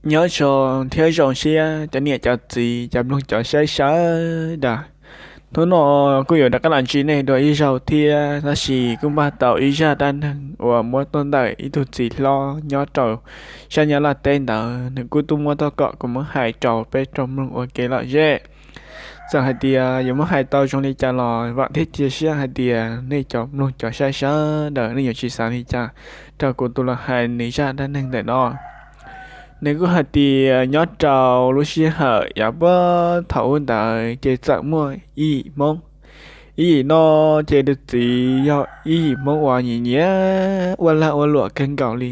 Nyob zoo thiab zoo siab cov niam cov txiv cov mloog cov saib sawv daws. Hnub no kuj yuav rov qab los ntsib nej dua ib zaug thiab, tab sis kuj npaj tau ib zaj dab neeg uas muab tuaj ntawm ib tug txiv hlob nyob rau sab Nyab Laj teb ntawd, nws kuj tuaj muab tuaj kom kuv muab hais rau peb tau mloog ua kev lom zem. Txawm hais tias yuav muab hais tau zoo li cas los vam thiab cia siab hais tias nej cov mloog cov saib sawv daws nej yuav tsis xav li cas rau kuv tus los hais nws zaj dab neeg ntawm no. Nws kuj hais tias nyob rau lub sij hawm yav puag thaum ub ntawd ces txawm muaj ib yim Hmoob. Ib yim no ces tus txiv yog ib yim Hmoob uas nyiam nyiam ua lag ua luam kawg nkaus li.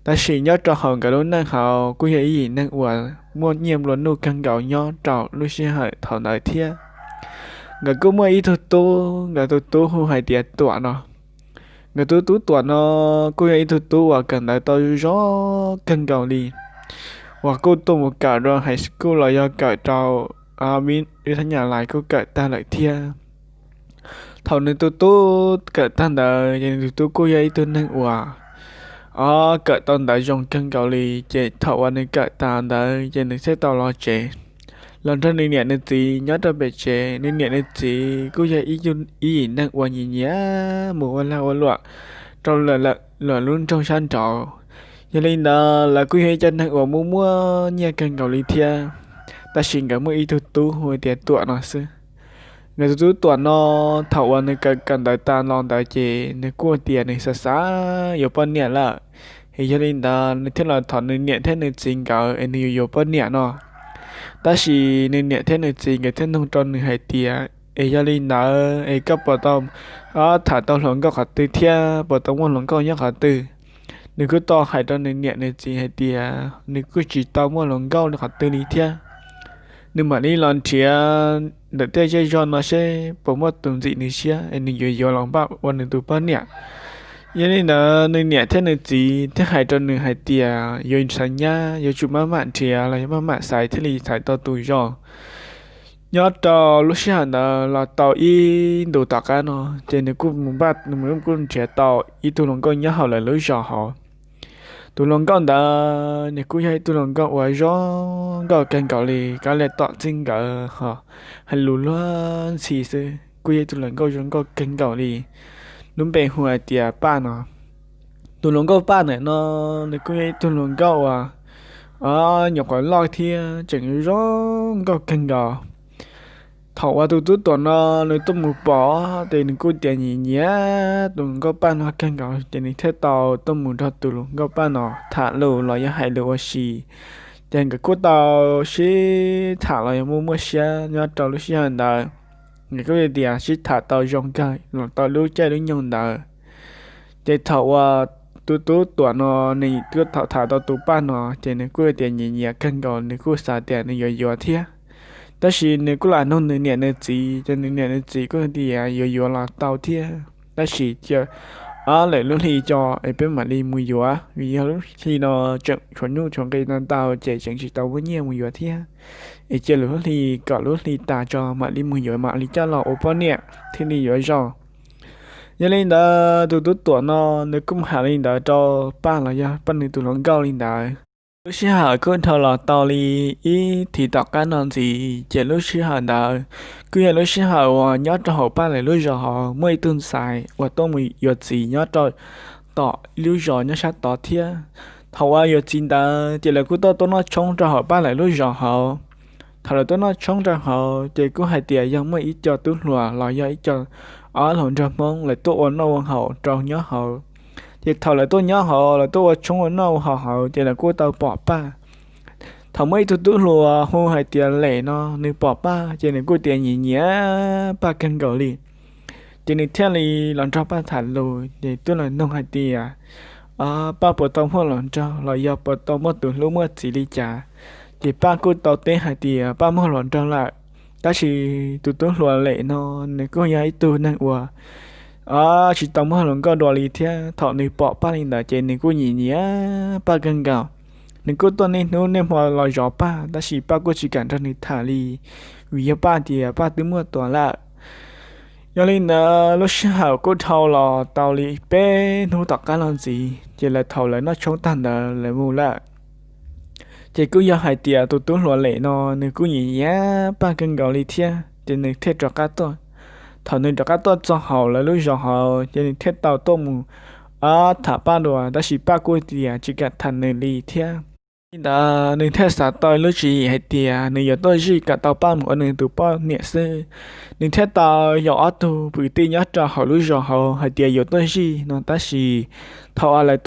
Tab sis nyob rau hauv nkawd lub neej hauv kuj yog ib yim neeg uas muaj nyiaj nplua nuj kawg nkaus nyob rau lub sij hawm thaum ntawd thiab. Nkawd kuj muaj ib tug tub, nkawd tus tub hu hais tias Tuam no. Nkawd tus tub Tuam no kuj yog ib tug tub uas kawm ntawv tau zoo kawg nkaus li, uas kuj tuaj mus kawm rau high school los yog kawm rau vib thab nyas lais kuj kawm tag lawm thiab. Thaum nws tus tub kawm tag ntawd ces nws tus tub kuj yog ib tug neeg uas o kawm tau ntawv zoo kawg nkaus li, ces thaum uas nws kawm tas ntawd ces nws thiaj tau los tsev, los nrog nws niam nws txiv nyob rau pem tsev. Nws niam nws txiv kuj yog ib yim neeg uas nyiam nyiam mus ua lag ua luam rau lawv lub nroog sab nraud. Yog li ntawd lawv kuj yog ib cov neeg uas muaj muaj nyiaj kawg nkaus li thiab. Tab sis nkawd muaj ib tug tub hu tias Tuam no xwb. Nkawd tus tub Tuam no, thaum uas nws kawm kawm ntawv tas los ntawd ces nws kuj tias nws xav xav yuav poj niam lawm. Es yog li ntawd nws thiaj los thov nws niam thiab nws txiv nkawd es nws yuav yuav poj niam no. Tab sis nws niam thiab nws txiv nkawd thiaj nug rau nws hais tias, es yog li ntawd es koj puas tau tham tau hluas nkauj qhov twg thiab puas tau muaj hluas nkauj nyob qhov twg? Nws kuj tau hais rau nws niam nws txiv hais tias nws kuj tsis tau muaj hluas nkauj li qhov twg li thiab. Nws mam li los nrhiav ntawm tej zej zog no seb puas muaj tus ntxim nws siab es nws yuav yuav los npaj ua nws tus poj niam. Yog li ntawd nws niam thiab nws txiv thiaj hais rau nws hais tias yuav xav nyab yuav tsum maj mam nrhiav los yog maj mam xaiv thiaj li xaiv tau tus zoo. Nyob rau lub sij hawm ntawd los tau ib ntus tom qab no ces nws kuj mus npaj, nws kuj nrhiav tau ib tug hluas nkauj nyob hauv lawv lub zos hauv. Tus hluas nkauj ntawd nws kuj yog ib tug hluas nkauj uas zoo nkauj kawg nkaus li, kab li tom txij nkawm ho hais lus luag ntxhi xwb, kuj yog ib tug hluas nkauj zoo nkauj kawg nkaus li. Lub npe hu hais tias Paj no. Tus hluas nkauj Paj ntawm no nws kuj yog ib tug hluas nkauj uas nyuam qhuav loj thiab tseem zoo nkauj kawg nkaus. Thaum uas tus tub Tuam no nws tuaj mus pom ces nws kuj tias nyiam nyiam tus hluas nkauj Paj no kawg nkaus ces nws thiaj tau tuaj mus nrog tus hluas nkauj Paj no tham lus los yog hais lus ua si. Ces nkawd kuj tau sib tham los yog muaj muaj siab nyob rau lub sij hawm ntawd. Nkawd kuj tias sib tham tau zoo kawg los tau lub caij lub nyoog ntawd. Ces thaum uas tus tub Tuam no nws kuj tham tham tau tus Paj no ces nws kuj tias nyiam nyiam kawg nkaus, nws kuj xav tias nws yuav yuav thiab. Tab sis nws kuj lam nug nws niam nws txiv ces nws niam nws txiv kuj tias yuav yuav los tau thiab, tab sis cia ob lwm lub hli tso es peb mam li mus yuav, vim yog lub hli no tseem tshuav nyuj tshuav nqi ntau ntau ces tseem tsis tau muaj nyiaj mus yuav thiab. Es cia lwm lub hli kom lub hli tas tso mam li mus yuav mam li coj los ua poj niam thiaj li yuav zoo. Yog li ntawd tus tub Tuam no nws kuj mus hais li ntawd rau Paj los yog Paj nws tus hluas nkauj li ntawd. Lub sij hawm kuj dhau los tau li ib thiv tom qab no ntxiv ces lub sij hawm ntawd kuj yog lub sij hawm uas nyob rau hauv Paj lawv lub zos hauv muaj ib tug ntxhais uas tuaj mus yuav txiv nyob rau tom ib lub zos nyob sab tod thiab. Thaum uas yuav txiv ntawd ces lawv kuj tuaj tuaj noj tshoob rau hauv Paj lawv lub zos hauv. Thaum lawv tuaj noj tshoob rau hauv ces kuj hais tias yog muaj ib co tub hluas los yog ib co ob hluas nraug Hmoob lawv tuaj ua noj ua haus rau nyob hauv. Ces thaum lawv tuaj nyob hauv, lawv tuaj ua tshoob ua noj ua haus hauv ces lawv kuj tau pom Paj. Thaum muaj ib tug tub hluas hu hais tias Lem no nws pom Paj ces nws kuj tias nyiam nyiam Paj kawg nkaus li. Ces nws thiaj li los nrog Paj tham lus ces twb los nug hais tias Paj puas tau muaj hluas nraug los yog puas tau muaj tus hlub muaj txiv li cas. Ces Paj kuj tau teb hais tias Paj muaj hluas nraug lawm, tab sis tus tub hluas Lem no nws kuj yog ib tug neeg uas tsis tau muaj hluas nkauj dua li thiab. Thaum nws pom Paj li ntawd ces nws kuj nyiam nyiam Paj kawg nkaus. Nws kuj tuaj niaj hnub niaj hmo los zov Paj, tab sis Paj kuj tsis kam nrog nws tham li, vim yog Paj tias Paj twb muaj tus lawm. Yog li ntawd lub sij hawm kuj dhau los tau li peb hnub tom qab los ntxiv ces lawv thaum lawv noj tshoob tag ntawd lawv mus lawm. Ces kuj yog hais tias tus tub hluas Lem no nws kuj nyiam nyiam Paj kawg nkaus li thiab, ces nws thiaj rov qab tuaj. Thaum nws rov qab tuaj txog hauv lawv lub zos hauv, ces nws thiaj tau tuaj mus ob tham Paj dua, tab sis Paj kuj tias tsis kam tham nws li thiab. Li ntawd nws thiaj xav tau lub tswv yim hais tias nws yuav tuaj zij kom tau Paj mus ua nws tus poj niam xwb. Nws thiaj tau yaum ob tug kwv tij nyob rau hauv lub zos hauv hais tias yuav tuaj zij no, tab sis thaum uas lawv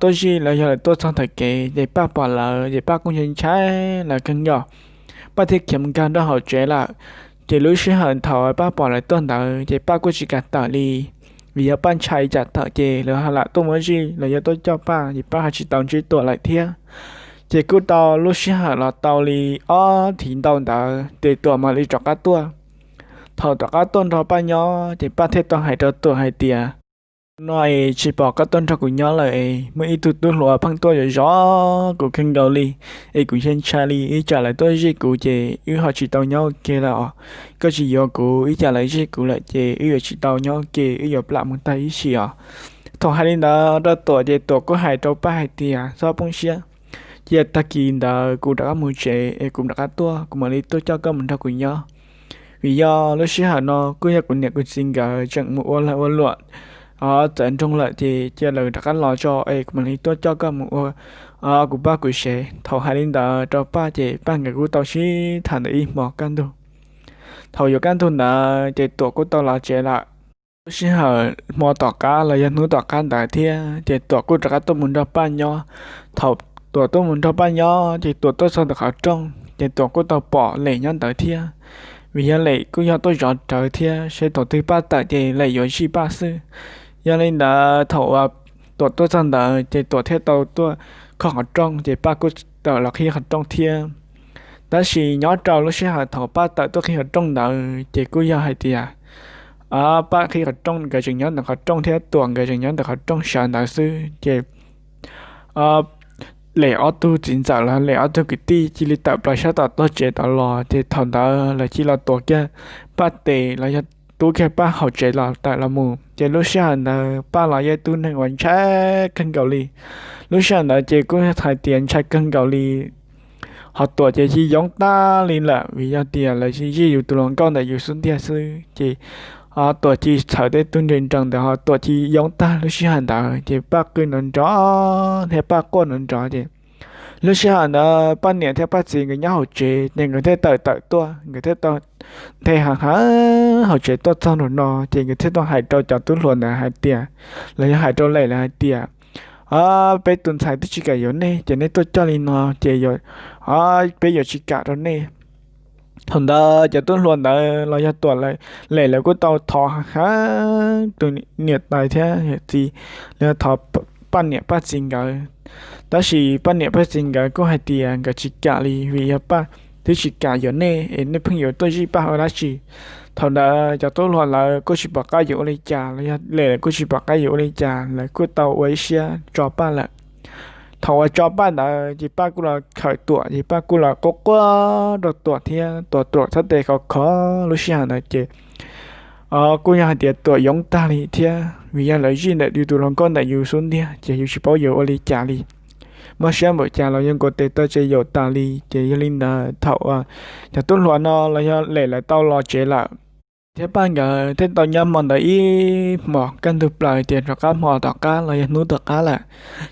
tuaj zij los yog lawv tuaj txog ntawm kev ces Paj pom lawv ces Paj kuj ntshai ntshai lawv kawg nkaus. Paj thiaj khiav mus nkag nrog hauv tsev lawm. Ces lub sij hawm thaum Paj pom lawv tuaj ntawd ces Paj kuj tsis kam tawm li, vim yog Paj ntshai tsam thaum ces lawv ho lam tuaj muab zij los yog tuaj coj Paj ces Paj ho tsis tau ntsib Tuam lawm thiab. Ces kuj tau lub sij hawm los tau li ob thiv ntau ntawd ces Tuam mam li rov qab tuaj. Thaum rov qab tuaj nrog Paj nyob ces Paj thiaj tau hais rau Tuam hais tias, no es tsis pom koj tuaj nrog kuv nyob lawm es muaj ib tug tub hluas pheej tuaj zov zov kuv kawg nkaus li, es kuv ntshai ntshai li, ib tsam lawv tuaj zij kuv ces wb ho tsis tau nyob ua ke lawm os. Koj tsis yuav kuv, ib tsam lawv zij kuv lawm ces wb yuav tsis tau nyob ua ke, wb yuav plam mus tag ib sim os. Thaum hais li ntawd rau Tuam ces Tuam kuj hais rau Paj hais tias, txhob poob siab, cia tag kis ntawd kuv rov qab mus tsev es kuv rov qab tuaj, kuv mam li tuaj coj koj mus nrog kuv nyob. Vim yog lub sij hawm no kuj yog kuv niam kuv txiv nkawd tseem mus ua lag ua luam txawv nroog lawm, ces cia lawv rov qab los tso es kuv mam li tuaj coj koj mus ua kuv paj kuv sev. Thaum hais li ntawd rau Paj ces Paj nkawd kuj tau sib tham ntawm ib hmo kaj ntug. Thaum yuav kaj ntug ntawd ces Tuam kuj tau los tsev lawm. Lub sij hawm hmo tom qab los yog hnub tom qab ntawd thiab ces Tuam kuj rov qab tuaj mus nrog Paj nyob. Thaum Tuam tuaj mus nrog Paj nyob ces Tuam tuaj txog ntawm qhov rooj ces Tuam kuj tau pom Lem nyob ntawd thiab. Vim yog Lem kuj yog tuaj zov rawv thiab, seb thaum twg Paj tawm ces Lem yuav zij Paj xwb. Yog li ntawd thaum uas Tuam tuaj txog ntawd ces Tuam thiaj tau tuaj kho qhov rooj ces Paj kuj tawm los qhib qhov rooj thiab. Tab sis nyob rau lub sij hawm thaum Paj tawm tuaj qhib qhov rooj ntawd ces kuj yog hais tias Paj qhib qhov rooj, nkawd tseem nyob ntawm qhov rooj thiab Tuam nkawd tseem nyob ntawm qhov rooj sawv ntawd xwb ces Lem ob tug txiv ntxawm los Lem ob tug kwv tij cia li tawm plaws sab tom tog tsev tod los, ces thaum ntawd lawv cia li los tuav kiag Paj tes los yog tub kiag Paj hauv tsev los tawm los mus. Ces lub sij hawm ntawd Paj los yog tub neeg uas ntshai kawg nkaus li. Lub sij hawm ntawd ces kuj hais tias ntshai kawg nkaus li. Ho Tuam ces cia li yoob tag li lawm, vim yog tias lawv zij yus tus hluas nkauj ntawm yus xub ntiag xwb ces Tuam cia li txhawm tej tug nres nrees ntawd ho Tuam cia li yoob tag. Lub sij hawm ntawd ces Paj qw nrov nrov thiab Paj quaj nrov nrov ces lub sij hawm ntawd Paj niam thiab Paj txiv nkawd nyob hauv tsev ces nkawd thiaj tawm tawm tuaj, nkawd thiaj tau nthe heev heev hauv tsev tuaj txog nraum no ces nkawd thiaj tau hais rau cov tub hluas ntawd hais tias, los yog hais rau Lem lawv hais tias, peb tus ntxhais twb tsis kam yuav nej ces nej tuaj coj li no ces peb yuav tsis kam rau nej. Thaum ntawd cov tub hluas ntawd los yog Tuam, Lem lawv kuj tau thov heev heev tus niam tais thiab yawm txiv, los yog thov Paj niam Paj txiv nkawd. Tab sis Paj niam Paj txiv nkawd kuj hais tias nkawd tsis kam li, vim yog Paj twb tsis kam yuav nej es nej pheej yuav tuaj zij Paj ua dab tsi. Thaum ntawd cov tub hluas lawv kuj tsis pom qab yuav ua li cas los yog Lem lawv kuj tsis pom qab yuav ua li cas, lawv kuj tau ua ib siab tso Paj lawm. Thaum uas tso Paj ntawd ces Paj kuj los khawm Tuam ces Paj kuj los quaj quaj rau Tuam thiab Tuam, Tuam txhais tes khov khov. Lub sij hawm ntawd ces kuj yog hais tias Tuam yoob tag li thiab, vim yog lawv zij ntawm yus tus hluas nkauj ntawm yus xub ntiag ces yus tsis paub yuav ua li cas li. Mob siab npaum cas los yog nkaus tes taw ces yaum tas li. Ces yog li ntawd thaum uas cov tub hluas no los yog Lem lawv tau los tsev lawm, thiab Paj nkawd thiaj tau nyob hmo ntawd ib hmos kaj ntug plaws ces rov qab hmo tom qab los yog hnub tom qab lawm,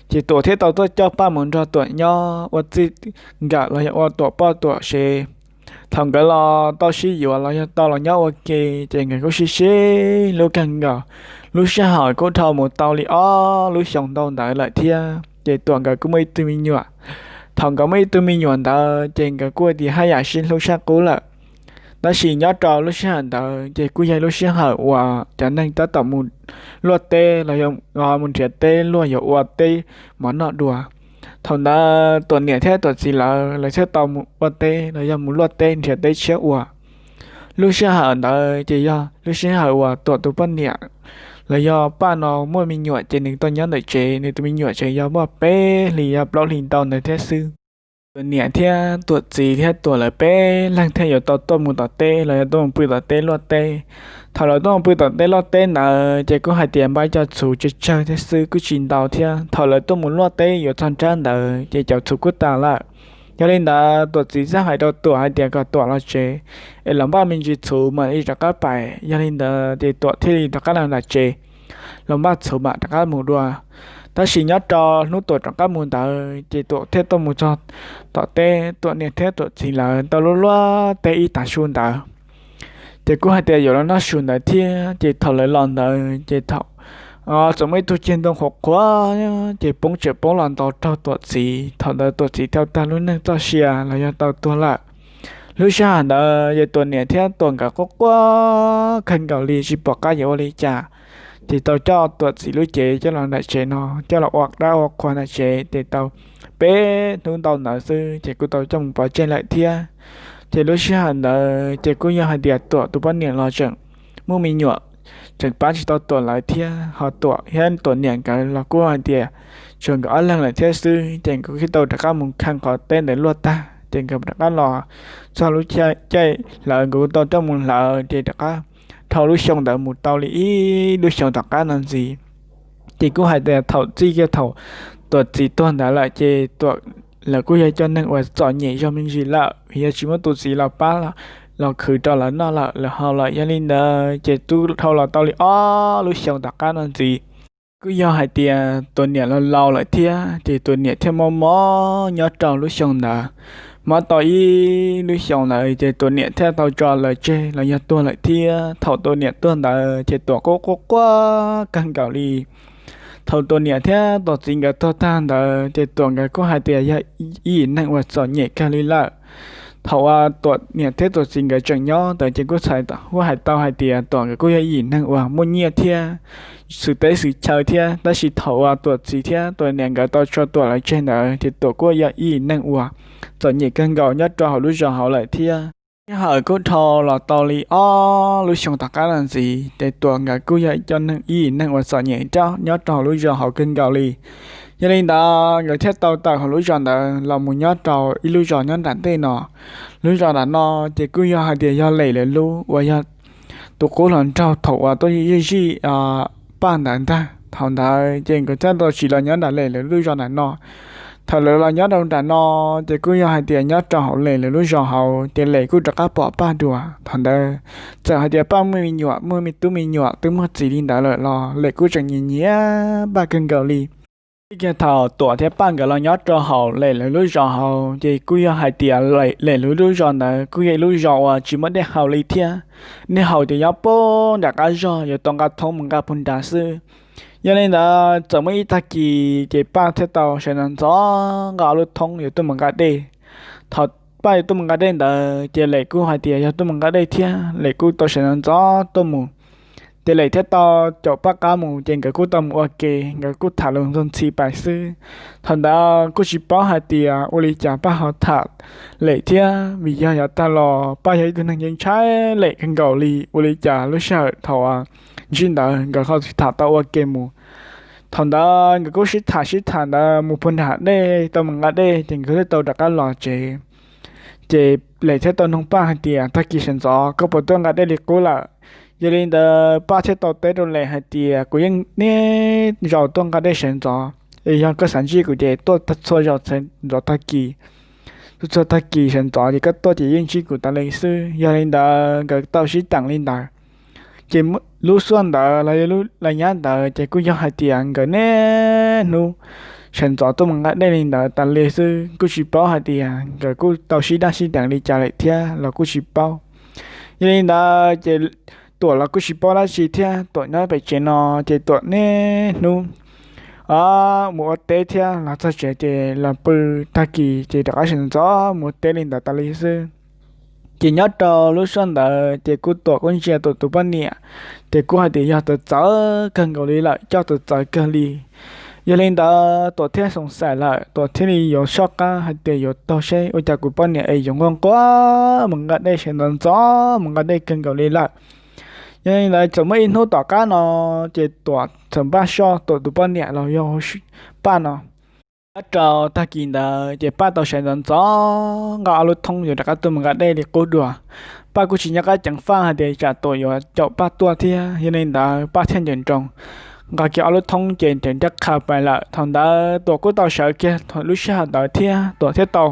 ces Tuam thiaj tau tuaj coj Paj mus nrog Tuam nyob ua txij nkawm los yog ua Tuam poj Tuam sev. Thaum nkawd los tau sib yuav los yog tau los nyob ua ke ces nkawd kuj sib sib hlub kawg nkaus. Lub sij hawm kuj dhau mus tau li ob lub xyoos ntau ntawd lawm thiab ces Tuam nkawd kuj muaj ib tug me nyuam. Thaum nkawd muaj ib tug me nyuam ntawd ces nkawd kuj tias haj yam sib hlub sab qub lawm. Tab sis nyob rau lub sij hawm ntawd ces kuj yog lub sij hawm uas cov neeg tab tom mus luaj teb los yog mus nrhiav teb luaj yuav ua teb mov noj dua. Thaum ntawd Tuam niam thiab Tuam txiv lawv, lawv thiaj tau mus ua teb los yog mus luaj teb nrhiav teb tshiab ua. Lub sij hawm ntawd ces yog lub sij hawm uas Tuam tus poj niam los yog Paj no muaj me nyuam ces nws tau nyob ntawm tsev, nws tus me nyuam tseem yog muaj peb hlis yog plaub hlis ntau ntawd thiab xwb. Tuam niam thiab Tuam txiv thiab Tuam lawv peb leeg thiaj yuav tau tuaj mus tom teb los yog tuaj mus pw tom teb luaj teb. Thaum lawv tuaj mus pw tom teb luaj teb ntawd ces kuj hais tias npaj cov txhuv tsawg tsawg thiab xwb, kuj tsis ntau thiab. Thaum lawv tuaj mus luaj teb yuav txog nrab ntawd ces cov txhuv kuj tas lawm. Yog li ntawd Tuam txiv txawm hais rau Tuam hais tias kom Tuam los tsev es los npaj me ntsis txhuv mam li rov qab pais. Yog li ntawd ces Tuam thiaj li rov qab los nram tsev, los npaj txhuv mam rov qab mus dua. Tab sis nyob rau hnub Tuam rov qab mus ntawd ces Tuam thiaj tuaj mus txog tom teb, Tuam niam thiab Tuam txiv lawv tau luaj luaj teb ib tag su ntawd. Ces kuj hais tias yuav los noj su ntawd thiab. Ces thaum lawv los ntawd ces thaum txawm muaj ib tug ceg ntoo qhuav qhuav ces poob tseem poob los ntaus raug Tuam txiv. Thaum ntawd Tuam txiv tau tag lub neej txoj sia los yog tau tuag lawm. Lub sij hawm ntawd ces Tuam niam thiab Tuam nkawd quaj quaj kawg nkaus li tsis pom qab yuav ua li cas. Ces tau coj Tuam txiv lub cev coj los nram tsev no, coj los ua dab ua qhua nram tsev ces tau peb hnub ntau ntawd xwb ces kuj tau coj mus pov tseg lawm thiab. Ces lub sij hawm ntawd ces kuj yog hais tias Tuam tus poj niam los tseem muaj me nyuam, tseem pab tsis tau Tuam lawv thiab. Ho Tuam thiab Tuam niam nkawd los kuj hais tias tsuas nkawd ob leeg lawm thiab xwb, ces nkawd thiaj tau rov qab mus kha qhov teb ntawd luaj tag ces nkawd rov qab los txog lub caij hlawv, nkawd kuj tau coj mus hlawv ces rov qab dhau lub xyoo ntawd mus tau li ib lub xyoo tom qab no ntxiv. Ces kuj hais tias thaum txij kiag thaum Tuam txiv tuag ntawd lawm ces Tuam lawv kuj yog cov neeg uas txom nyem zog me ntsis lawm, yog tsis muaj tus txiv los pab los khwv rau lawv noj lawm lawv haus lawm. Yog li ntawd ces twb dhau los tau li ob lub xyoo tom qab no ntxiv. Kuj yog hais tias Tuam niam los laus lawm thiab ces Tuam niam thiaj mob mob nyob rau lub xyoo ntawd. Mob tau ib lub xyoo ntawd ces Tuam niam thiaj tau tso lawv tseg los yog tuag lawm thiab. Thaum Tuam niam tuag ntawd ces Tuam quaj quaj quaj kawg nkaus li. Thaum Tuam niam thiab Tuam txiv nkawd tuag tag ntawd ces Tuam nkawd kuj hais tias yog ib yim neeg uas txom nyem kawg li lawm. Thaum uas Tuam niam thiab Tuam txiv nkawd tseem nyob ntawd ces kuj txhais, kuj hais tau hais tias Tuam nkawd kuj yog ib yim neeg uas muaj nyiaj thiab xwm teb xwm chaw thiab. Tab sis thaum uas Tuam txiv thiab Tuam niam nkawd tau tso Tuam lawv tseg ntawd ces Tuam kuj yog ib yim neeg uas txom nyem kawg nkaus nyob rau hauv lub zos hauv lawm thiab. Sij hawm kuj dhau los tau li ob lub xyoo tom qab no ntxiv ces Tuam nkawd kuj yog ib co neeg, ib yim neeg uas txom nyem nyob rau hauv lub zos hauv kawg nkaus li. Yog li ntawd nkawd thiaj tau tawm hauv lub zos ntawd los mus nyob rau ib lub zos nyob nram ntej no. Lub zos nram no ces kuj yog hais tias yog Lem lawv lub uas yog tus qub hluas nraug thaum uas tuaj zij zij Paj ntawd ntag. Thaum ntawd ces nkawd thiaj tau tsiv los nyob nram Lem lawv lub zos nram no. Thaum lawv los nyob rau nram no ces kuj yog hais tias nyob rau hauv Lem lawv lub zos hauv ces Lem kuj rov qab pom Paj dua. Thaum ntawd txawm hais tias Paj muaj me nyuam, muaj me tub me nyuam twb muaj txiv li ntawd lawm los Lem kuj tseem nyiam nyiam Paj kawg nkaus li. Txij kiag thaum Tuam thiab Paj nkawd los nyob rau hauv Lem lawv lub zos hauv ces kuj yog hais tias Lem lawv lub zos ntawd kuj yog ib lub zos uas tsis muaj dej haus li thiab. Dej haus ces nyob puag nram qab zog yuav tau nqa thoob mus nqa puag nrad xwb. Yog li ntawd txawm muaj ib tag kis ces Paj thiaj tau sawv ntxov ntxov nqa ob lub thoob yuav tuaj mus nqa dej. Thaum Paj yuav tuaj mus nqa dej ntawd ces Lem kuj hais tias yog tuaj mus nqa dej thiab, Lem kuj tau sawv ntxov ntxov tuaj mus. Ces Lem thiaj tau caum Paj qab mus ces nkawd kuj tau mus ua ke, nkawd kuj tham lus ntxog ntxhi pais xwb. Thaum ntawd kuj tsis paub hais tias ua li cas Paj ho tham Lem thiab, vim yog yav tag los Paj yog ib tug neeg yeej ntshai Lem kawg nkaus li. Ua li cas lub sij hawm thaum ntsib ntawd nkawd ho tham tau ua ke mus. Thaum ntawd nkawd kuj sib tham sib tham ntawd mus puag nram dej tau mus nqa dej ces nkawd thiaj tau rov qab los tsev. Ces Lem thiaj tau noog Paj hais tias tag kis sawv ntxov koj puas tuaj nqa dej li qub lawm? Yog li ntawd Paj thiaj tau teb rau Lem hais tias kuv yeej niaj zaus tuaj nqa dej sawv ntxov, es yog koj xav ntsib kuv ces tuaj txhua zaus sawv ntxov tag kis. Tuaj txhua tag kis sawv ntxov ces koj tuaj ces yeej ntsib kuv tas li xwb. Yog li ntawd nkawd tau sib teem li ntawd. Ces lub suab ntawd los yog lub laj nyab ntawd ces kuj yog hais tias nkawd niaj hnub sawv ntxov tuaj mus nqa dej li ntawd tas li xwb, kuj tsis paub hais tias nkawd kuj tau sib daj sib deev li cas lawm thiab los kuj tsis paub. Yog li ntawd ces Tuam los kuj tsis paub dab tsi thiab, Tuam nyob pem tsev no ces Tuam niaj hnub mus ua teb thiab los txog tsev ces los pw, tag kis ces rov qab sawv ntxov mus ua teb li ntawd tas li xwb. Ces nyob rau lub suab ntawd ces kuj Tuam kuj ntsia Tuam tus poj niam, ces kuj hais tias yog txawv txawv kawg nkaus li lawm, coj txawv txawv kawg li. Yog li ntawd Tuam thiaj xoom xaim lawm, Tuam thiaj li yuav soj qab hais tias yuav taug seb ua cas kuv poj niam es yuav nquag nquag mus nqa dej sawv ntxov ntxov mus nqa dej kawg nkaus li lawm. Yog li ntawd txawm muaj ib hnub tom qab no ces Tuam txawm npaj soj Tuam tus poj niam los yog Paj no. Nyob rau tag kis ntawd ces Paj tau sawv ntxov ntxov nqa ob lub thoob yuav rov qab tuaj mus nqa dej li qub dua. Paj kuj tsis nyob qab ceev faj hais tias tsam Tuam yuav caum Paj tuaj thiab, yog li ntawd Paj thiaj ncaws nroos nqa kiag ob lub thoob ces nrhiav nrab qha pais lawm. Thaum ntawd Tuam kuj tau sawv kiag lub sij hawm ntawd thiab, Tuam thiaj tau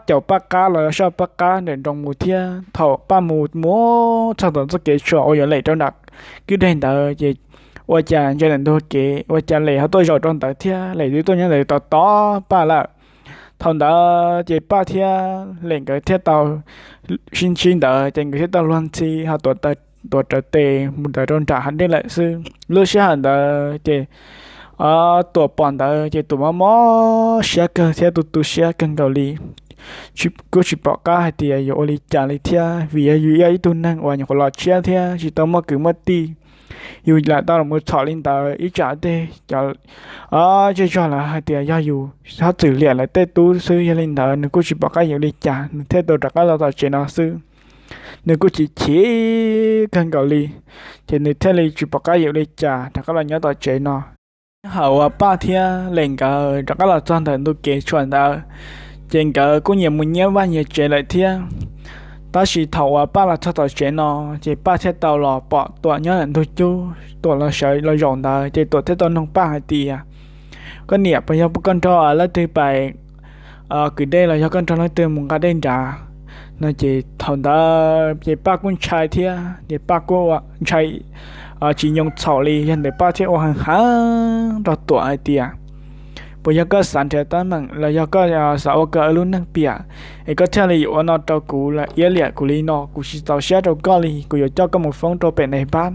caum Paj qab los soj Paj qab nraim nroos mus thiab. Thaum Paj mus mus txog tom txoj kev tshuam uas yuav lem rau nram kwj deg ntawd ces ua cas ntsia ntawm ntug kev ua cas Lem ho tuaj zaum rau ntawd thiab, Lem twb tuaj nyob ntawd tos tos Paj lawm. Thaum ntawd ces Paj thiab Lem nkawd thiaj tau sib ntsib ntawd ces nkawd thiaj tau luag ntxhi ho Tuam, Tuam raws tes mus ntawd rau nram hav dej lawm xwb. Lub sij hawm ntawd ces Tuam pom ntawd ces Tuam mob mob siab kawg thiab tu tu siab kawg nkaus li. Kuj tsis pom qab hais tias yuav ua li cas li thiab, vim yog yus yog ib tug neeg uas nyuam qhuav los tshiab thiab tsis tau muaj kwv muaj tij. Yus lam tau los mus txhom li ntawd ib tsam tej cov zej zog lawv hais tias yog yus hab txwm liam lawv tej tub xwb. Yog li ntawd nws kuj tsis pom qab yuav ua li cas, nws thiaj tau rov qab los tom tsev no xwb. Nws kuj chim chim kawg nkaus li, ces nws thiaj li tsis pom qab yuav ua li cas rov qab los nyob tom tsev no. Nyob hauv uas Paj thiab Lem nkawd rov qab los txog ntawm ntu kev tshuam ntawd, ces nkawd kuj nyias mus nyias vaj nyias tsev lawm thiab. Tab sis thaum uas Paj los txog tom tsev no, ces Paj thiaj tau los pom Tuam nyob ntawm ntug cub. Tuam los sawv los zaum ntawd ces Tuam thiaj tau noog Paj hais tias, Koj niam, puas yog koj nrog leej twg pais kwv dej los yog koj nrog leej twg mus nqa dej nrad? No ces thaum ntawd ces Paj kuj ntshai thiab, ces Paj kuj ntshai tsis nyoo txhaum li. Yog ntawd Paj thiaj ua heev heev rau Tuam hais tias, Puas yog koj xav nrhiav teeb meem los yog koj xav ua koj lub neej piam es koj thiaj li yuav ua no rau kuv, iab liam kuv li no? Kuv tsis txaus siab rau koj li, kuv yuav coj koj mus foob rau pem nais npab.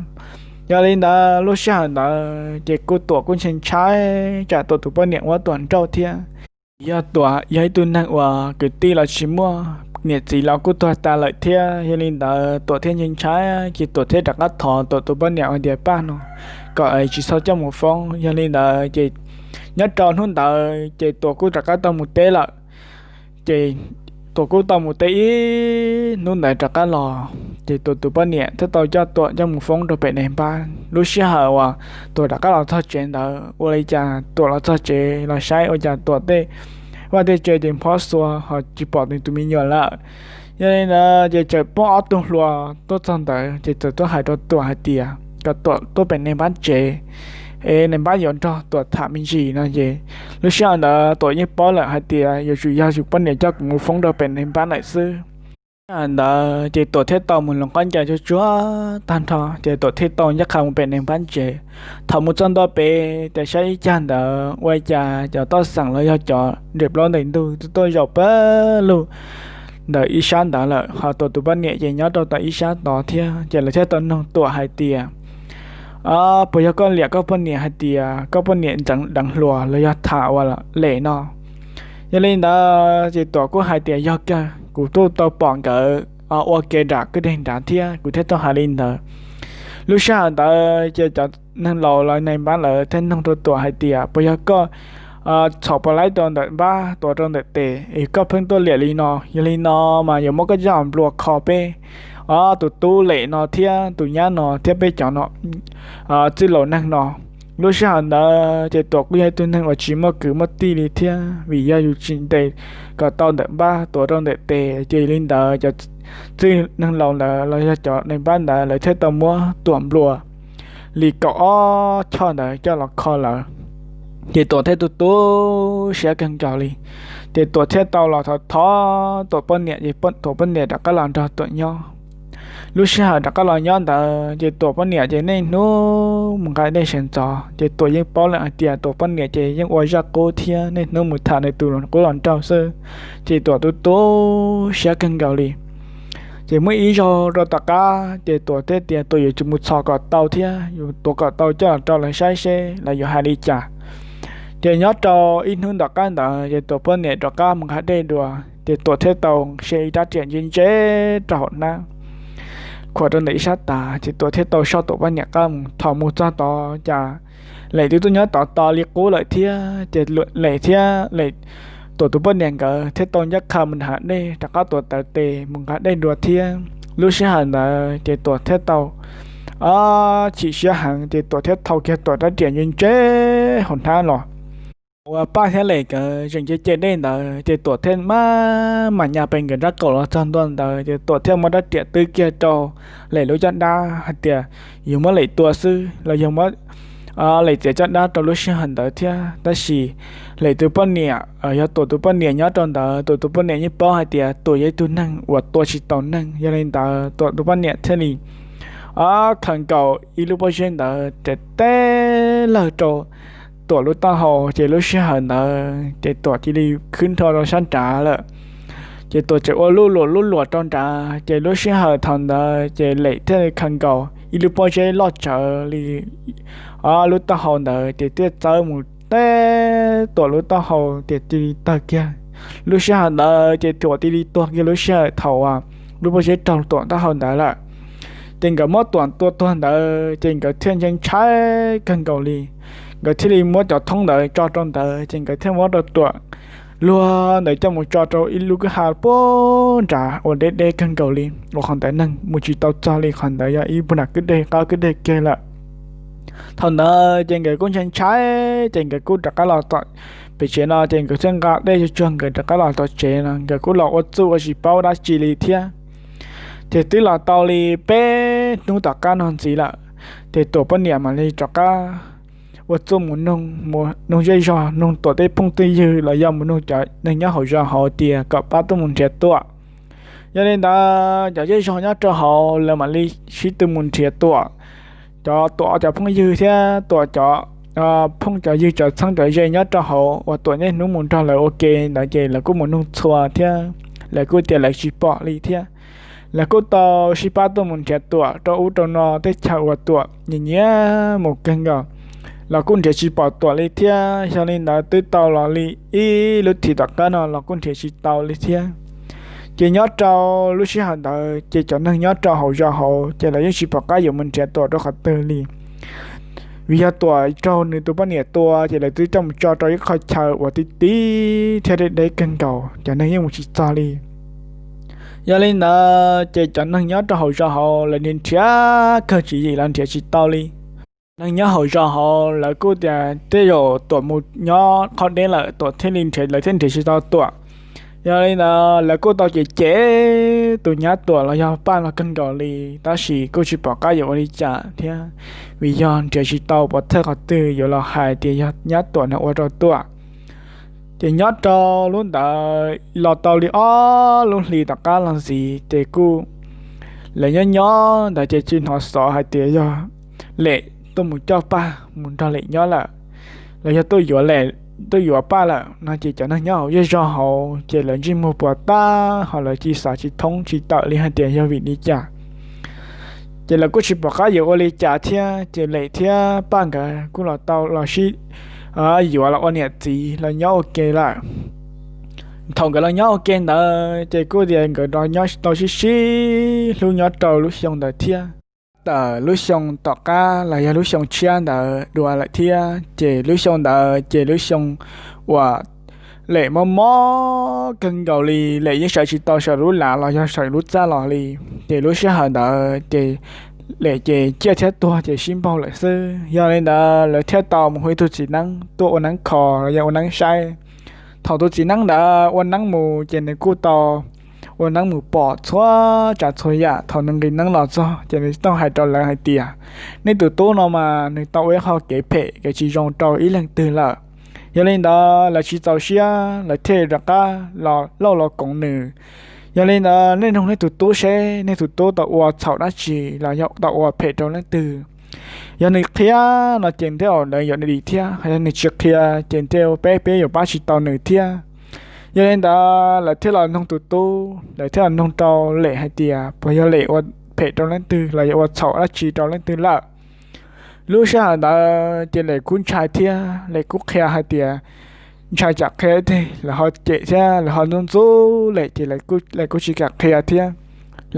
Yog li ntawd lub sij hawm ntawd ces kuj Tuam kuj ntshai ntshai tsam Tuam tus poj niam ua Tuam nrauj thiab. Yog Tuam yog ib tug neeg uas kwv tij los tsis muaj, niam txiv los kuj tuag tas lawm thiab. Yog li ntawd Tuam thiaj ntshai ntshai, ces Tuam thiaj rov qab thov Tuam tus poj niam uas tias Paj no kom tsis txhob coj mus foob. Yog li ntawd ces nyob rau hnub ntawd ces Tuam kuj rov qab tau mus teb lawm. Ces Tuam kuj tau mus teb ib hnub ntawd rov qab los, ces Tuam tus poj niam thiaj tau coj Tuam coj mus foob rau pem nais npab. Lub sij hawm uas Tuam rov qab los txog tsev ntawd, ua li cas Tuam los txog tsev los saib ua cas Tuam tej vaj tej tsev ces nphob xua ho tsis pom nws tus me nyuam lawm. Yog li ntawd ces txawm poob ob tug hluas tuaj txog ntawd ces txawm tuaj hais rau Tuam hais tias kom Tuam tuaj pem nais npab tsev es nais npab yuav nrog Tuam tham me ntsis no ces lub sij hawm ntawd Tuam yeej paub lawm hais tias yuav tsum yog yus poj niam coj kuv mus foob rau pem nais npab lawm xwb. Sij hawm ntawd ces Tuam thiaj tau mus hloov qab ncaws tsuag tsuag tag nrho ces Tuam thiaj tau ncaj qha mus pem nais npab tsev. Thaum mus txog ntua pem ces saib ib cag ntawd ua cas cov toj xeem los yog cov nres plaub ntais ntug twb tuaj zaum pawg lug ntawm ib sab ntawd lawm, ho Tuam tus poj niam ces nyob rau tom ib sab tod thiab. Ces lawv thiaj tau noog Tuam hais tias, Puas yog koj liam koj poj niam hais tias koj poj niam ntxeev deev hluas los yog tham ua Lem no? Yog li ntawd ces Tuam kuj hais tias, Yog kawg, kuv twb tau pom nkawd ua ke nram kwj deg nrad thiab, kuv thiaj tau hais li ntawd. Lub sij hawm ntawd ces cov neeg laus los nais npab lawv thiaj noog rau Tuam hais tias, Puas yog koj txhom pov laib rau ntawm npab tuav rau ntawm tes es koj pheej tuaj liam li no? Yog li no mas yuav muab koj coj nplua kho peb ob tus tub Lem no thiab tus nyab no thiab peb cov no txwj laus neeg no. Lub sij hawm ntawd ces Tuam kuj yog ib tug neeg uas tsis muaj kwv muaj tij li thiab, vim yog yus tsis ntes kom tau ntawm npab tuav rau ntawm tes, ces li ntawd cov txwj neeg laus ntawd los yog cov nais npab ntawd lawv thiaj tau muab Tuam nplua li kaum ob choj ntawd coj los kho lawm. Ces Tuam thiaj tu tu siab kawg nkaus li, ces Tuam thiaj tau los thov thov Tuam poj niam, ces Tuam poj niam rov qab los nrog Tuam nyob. Lub sij hawm rov qab los nyob ntawd ces Tuam poj niam ces niaj hnub mus nqa dej sawv ntxov, ces Tuam yeej paub lawm hais tias Tuam poj niam ces yeej ua zaj qub thiab niaj hnub mus tham nws tus qub hluas nraug xwb, ces Tuam tu tu siab kawg nkaus li. Ces muaj ib zaug rau tom qab ces Tuam thiaj tias Tuam yuav tsum mus txhom kom tau thiab yuav tuav kom tau coj los rau lawv saib seb lawv yuav hais li cas. Ces nyob rau ib hnub tom qab ntawd ces Tuam poj niam rov qab mus nqa dej dua, ces Tuam thiaj tau se ib rab riam ntse ntse rau hauv hnab khuam rau ntawm ib sab tav, ces Tuam thiaj tau soj Tuam poj niam qab mus. Thaum mus txog tod cas Lem twb tuaj nyob tod tos li qub lawm thiab, ces Lem thiab Lem, Tuam tus poj niam nkawd thiaj tau ncaj qha mus nram hav dej rov qab tuav taws tes mus nqa dej dua thiab. Lub sij hawm ntawd ces Tuam thiaj tau chim siab heev, ces Tuam thiaj thau kiag Tuam rab riam ntse ntse hauv hnab los. Uas Paj thiab Lem nkawd tseem cem cem dej ntawd ces Tuam thiaj maj mam nyas pes nkawd nrab kaum los txog ntua ntawd ces Tuam thiaj muab rab riam twb kiag rau Lem lub caj dab hais tias yus muab Lem tua xwb los yog muab Lem txiav caj dab rau lub sij hawm ntawd thiab. Tab sis Lem tus poj niam, yog Tuam tus poj niam nyob rau ntawd, Tuam tus poj niam yeej paub hais tias Tuam yog ib tug neeg uas tua tsis tau neeg. Yog li ntawd Tuam tus poj niam thiaj li khaws nkaus ib lub pob zeb ntawd ces teb lawg rau Tuam lub taub hau ces lub sij hawm ntawd ces Tuam cia li khwb nrho rau sab nrad lawm. Ces Tuam tseem ua lub luam lub luam rau nrad ces lub sij hawm thaum ntawd ces Lem thiaj li khaws nkaus ib lub pob zeb loj tsawv li lub taub hau ntawd ces thiaj txawb mus teb Tuam lub taub hau ces cia li tawg kiag. Lub sij hawm ntawd ces Tuam cia li tuag kiag lub sij hawm thaum uas lub pob zeb raug Tuam taub hau ntawd lawm. Ces nkawd muab Tuam tua tuag ntawd ces nkawd thiaj ntshai ntshai kawg nkaus li. Nkawd thiaj li muab cov thoob ntawd tso rau ntawd ces nkawd thiaj muab rau Tuam luag ntawd coj mus tso rau ib lub kwj ha puag nrad uas deb deb kawg nkaus li uas qhov ntawd neeg mus tsis tau txog li, qhov ntawd yog ib puag nram kwj deg qab kwj deg kiag lawm. Thaum ntawd ces nkawd kuj ntshai ntshai ces nkawd kuj rov qab los tom pem tsev no ces nkawd thiaj nqa dej tsuag tsuag nkawd rov qab los tom tsev no nkawd kuj los ua txuj ua tsis paub dab tsi li thiab. Ces twb los tau li peb hnub tom qab no ntxiv lawm ces Tuam poj niam mam li rov qab ua txuj mus noog, mus noog zej zog, noog Tuam tej phooj tej ywg los yog mus noog cov neeg nyob hauv zos hauv tias kom pab tuaj mus nrhiav Tuam. Yog li ntawd cov zej zog nyob rau hauv lawv mam li sib tw mus nrhiav Tuam. Cov Tuam cov phooj ywg thiab Tuam cov phooj cov ywg cov txheeb cov ze nyob rau hauv uas Tuam niaj hnub mus nrog lawv ua ke ntawd ces lawv kuj mus noog txhua thiab lawv kuj tias lawv tsis pom li thiab. Lawv kuj tau sib pab tuaj mus nrhiav Tuam rau ub rau no tej chaw uas Tuam nyiam nyiam mus kawg nkaus los kuj nrhiav tsis pom Tuam li thiab. Yog li ntawd twb tau los li ib lub thim tom qab no los kuj nrhiav tsis tau li thiab. Ces nyob rau lub sij hawm ntawd ces cov neeg nyob rau hauv zos hauv ces lawv yeej tsis pom qab yuav mus nrhiav Tuam rau qhov twg li. Vim yog Tuam raug nws tus poj niam tua ces lawv twb coj mus tso rau ib qho chaw uas ti ti thiab deb deb kawg nkaus, cov neeg yeej mus tsis txog li. Yog li ntawd ces cov neeg nyob rau hauv zos hauv lawv nrhiav nrhiav kawg tswv yim los nrhiav tsis tau li. Neeg nyob hauv zos hauv lawv kuj tias tej zaum Tuam mus nyob qhov deb lawm Tuam thiaj li nrhiav, lawv thiaj nrhiav tsis tau Tuam. Yog li ntawd lawv kuj tau cem cem tus nyab Tuam los yog Paj no kawg nkaus li, tab sis kuj tsis pom qab yuav ua li cas thiab, vim yog nrhiav tsis tau pov thawj qhov twg yuav los hais tias yog nyab Tuam no ua rau Tuam. Ces nyob rau lub ntawd los tau li ob lub hlis tom qab los ntxiv ces kuj lawv nyob nyob ntawd ces tsis hnov xov hais tias yog Lem tuaj mus coj Paj mus nrog Lem nyob lawm, los yog tuaj yuav Lem, tuaj yuav Paj lawm no ces cov neeg nyob hauv zej zog hauv ces lawv ntsej muag puas tag ho lawv tsis xav tsis thoob tsis tawm li hais tias yog vim li cas. Ces lawv kuj tsis pom qab yuav ua li cas thiab ces Lem thiab Paj nkawd kuj los tau los sib yuav los ua niam txiv los nyob ua ke lawm. Thaum nkawd los nyob ua ke ntawd ces kuj tias nkawd nyob tau sib sib hlub nyob rau lub xyoo ntawd thiab. Tawm lub xyoo tom qab los yog lub xyoo tshiab ntawd dua lawm thiab ces lub xyoo ntawd ces lub xyoo uas Lem mob mob kawg nkaus li, Lem yeej sawv tsis tau saum lub lav los yog saum lub txaj los li. Ces lub sij hawm ntawd ces Lem ces ciaj thiab tuag ces sib npaug lawm xwb. Yog li ntawd lawv thiaj tau mus hu ib tug txiv neeb tuaj ua neeb kho los yog ua neeb saib. Thaum tus txiv neeb ntawd ua neeb mus ces nws kuj tau ua neeb mus pom txhua tsav txhua yam. Thaum nws nqis neeb los txog ces nws tau hais rau lawv hais tias, nej tus tub no mas nws tau ua ib qho kev phem kev tsis zoo rau ib leeg twg lawm. Yog li ntawd lawv tsis txaus siab lawv thiaj rov qab los lauj los koov nws. Yog li ntawd nej nug nej tus tub seb nej tus tub tau ua txhaum dab tsi los yog tau ua phem rau leej twg. Yog nws qhia no ces thiaj ua lawv yuav dim thiab, yog nws tsis qhia ces thiaj peb peb yuav pab tsis tau nws thiab. Yog li ntawd lawv thiaj los nug tus tub, lawv thiaj los nug rau Lem hais tias puas yog Lem ua phem rau leej twg los yog ua txhaum dab tsi rau leej twg lawm. Lub sij hawm ntawd ces Lem kuj ntshai thiab Lem kuj qhia hais tias ntshai tsam qhia ib teg lawv ho cem thiab lawv ho ntxub ntxub Lem ces Lem kuj tsis kam qhia thiab.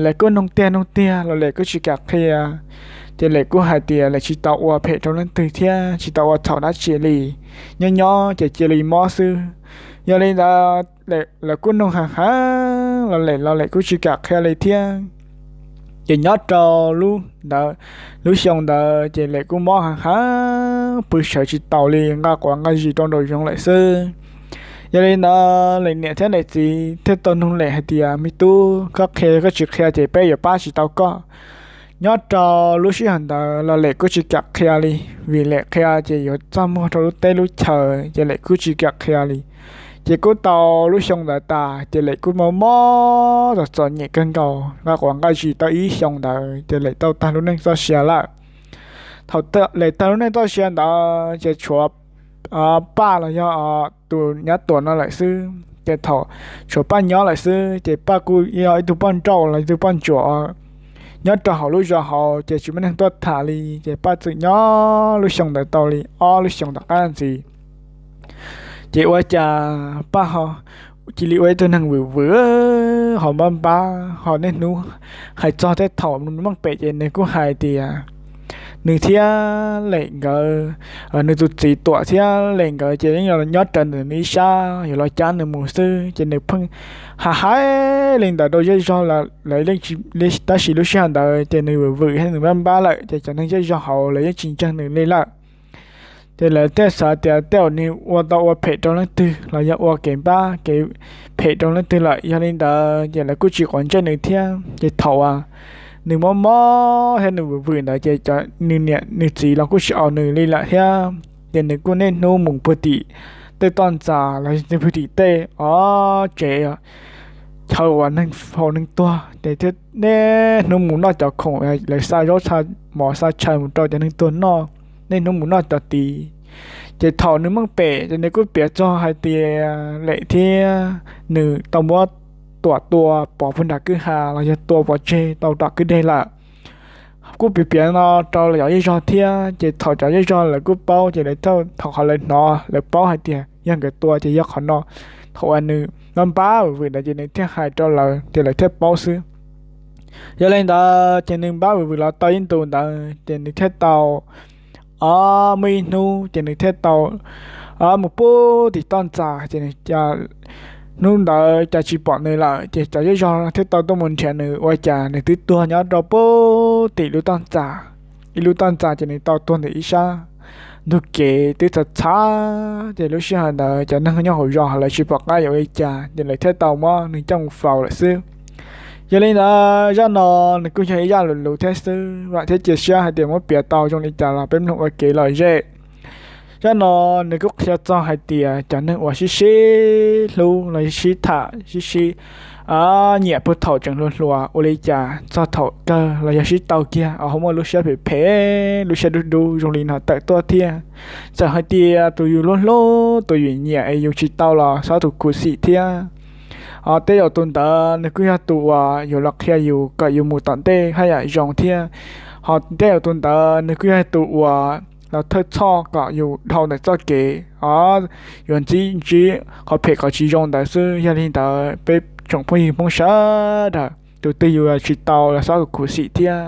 Lawv kuj nug tiag nug tiag los Lem kuj tsis kam qhia. Ces Lem kuj hais tias Lem tsis tau ua phem rau leej twg thiab tsis tau ua txhaum dab tsi li, nyob nyob ces cia li mob xwb. Yog li ntawd lawv kuj nug heev heev los Lem los Lem kuj tsis kam qhia li thiab. Ces nyob rau lub ntawd, lub xyoo ntawd ces Lem kuj mob heev heev, pw sawv tsis taus li, nqa quav nqa zis rau nraum zoov lawm xwb. Yog li ntawd Lem niam thiab Lem txiv thiaj tau nug Lem hais tias, me tub, koj qhia koj tsis qhia ces peb yuav pab tsis tau koj. Nyob rau lub sij hawm ntawd los Lem kuj tsis kam qhia li, vim Lem qhia ces yuav txaj muag rau lub teb lub chaw, ces Lem kuj tsis kam qhia li. Ces kuj tau lub xyoo ntawd tas ces Lem kuj mob mob txom txom nyem kawg nkaus, nqa quav nqa zis tau ib xyoo ntawd ces Lem tau tag lub neej txoj sia lawm. Thaum Lem tag lub neej txoj sia ntawd ces tshuav Paj los yog tus nyab Tuam no lawm xwb. Ces thaum tshuav Paj nyob lawm xwb ces Paj kuj yog ib tug poj nrauj los ib tug poj ntsuam nyob rau hauv lub zos hauv ces tsis muaj neeg tuaj tham li, ces Paj txawm nyob lub xyoo ntawd tau li ob lub xyoo tom qab ntxiv. Ces ua cas Paj ho cia li ua ib tug neeg vwm vwm, ho npab npab, ho niaj hnub hais txog tej thaum nws meej pem ces nws kuj hais tias nws thiab Lem nkawd, nws tus txiv Tuam thiab Lem nkawd ces yeej nyob rawv ntawm nws ib sab, yuav los cab nws mus xwb. Ces nws pheej hais hais li ntawd rau zej zog lawv, tab sis lub sij hawm ntawd ces nws vwm vwm thiab nws npab npab lawm ces cov neeg zej zog hauv lawv yeej tsis ntseeg nws li lawm. Ces lawv thiaj xav tias tej zaum nws ua tau ua phem rau leej twg los yog ua kev npab kev phem rau leej twg lawm, yog li ntawd ces lawv kuj tsis quav ntsej nws thiab. Ces thaum uas nws mob mob thiab nws vwm vwm ntawd ces nws niam nws txiv los kuj tsis au nws li lawm thiab. Ces nws kuj niaj hnub mus puag tim tej toj ntxas los yog puag tim tej ob tsev chaw uas neeg haus neeg tuag ces thiaj niaj hnub mus noj cov khoom lawv xa zaub xa mov xa chaw mus rau cov neeg tuag noj, niaj hnub mus noj cov tid. Ces thaum nws meej pem ces nws kuj piav txog hais tias Lem thiab nws tau muab Tuam tua pov puag nram kwj ha los yog tua pov tseg tau tom kwj deg lawm. Kuj piav piav no rau cov zej zog thiab ces thaum cov zej zog lawv kuj paub ces lawv thiaj, thaum qhov lawv hnov lawv paub hais tias yog nkawd tua ces yog qhov no. Thaum uas nws npab npab vwm vwm ntawd ces nws thiaj hais rau lawv ces lawv thiaj paub xwb. Yog li ntawd ces nws npab vwm vwm los tau ib ntus ntawd ces nws thiaj tau, o, muaj ib hnub ces nws thiaj tau mus puag tim toj ntxas ces hnub ntawd cas tsis pom nws lawm ces cov zej zog thiaj tau tuaj mus nrhiav nws ua cas nws twb tuag nyob rau puag tim lub toj ntxas. Ib lub toj ntxas ces nws tau tuag ntawm ib sab ntug kev twb txhav txhav ces lub sij hawm ntawd cov neeg nyob hauv zos lawv tsis pom qab yuav ua li cas ces lawv thiaj tau muab nws coj mus faus lawm xwb. Yog li ntawd zaj no nws kuj yog ib zaj lus lus thiab xwb, vam thiab cia siab hais tias muab piav tau zoo li cas los peb mloog ua kev lom zem. Zaj no nws kuj qhia txog hais tias cov neeg uas sib sib hlub los sib tham sib sib nyiam puag thaum tseem hluas hluas ua li cas txog thaum kawg los yog sib tau kiag ho muaj lub siab phem phem lub siab dub dub zoo li no tawm tuaj thiab. Txawm hais tias tus yus hlub hlub tus yus nyiam es yus tsis tau los txhob tus khuv xim thiab. Ho tej zaum tus ntawd nws kuj yog tus uas yuav los qhia yus kom yus mus tom ntej haj yam zoo thiab. Ho tej zaum tus ntawd nws kuj yog tus uas los thawj txhoj kom yus dhau ntawm txoj kev, o, yuav ntsib ntsib qhov phem qhov tsis zoo ntawd xwb. Yog li ntawd peb tsoom phooj ywg Hmoob sawv daws tus twg yus tsis tau los txhob khuv xim thiab,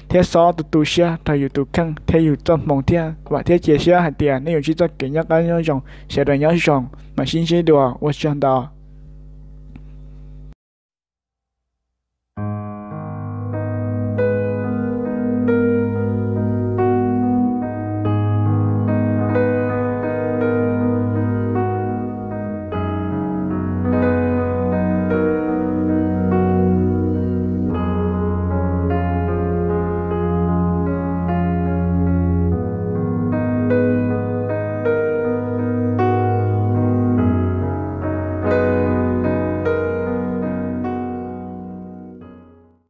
thiab txhob tu tu siab rau yus tus kheej thiab yus txoj hmoo thiab. Vam thiab cia siab hais tias nej yuav ntsib txoj kev nyob qab nyob zoo, sawv daws nyob zoo, mam sib ntsib dua, ua tsaug ntau.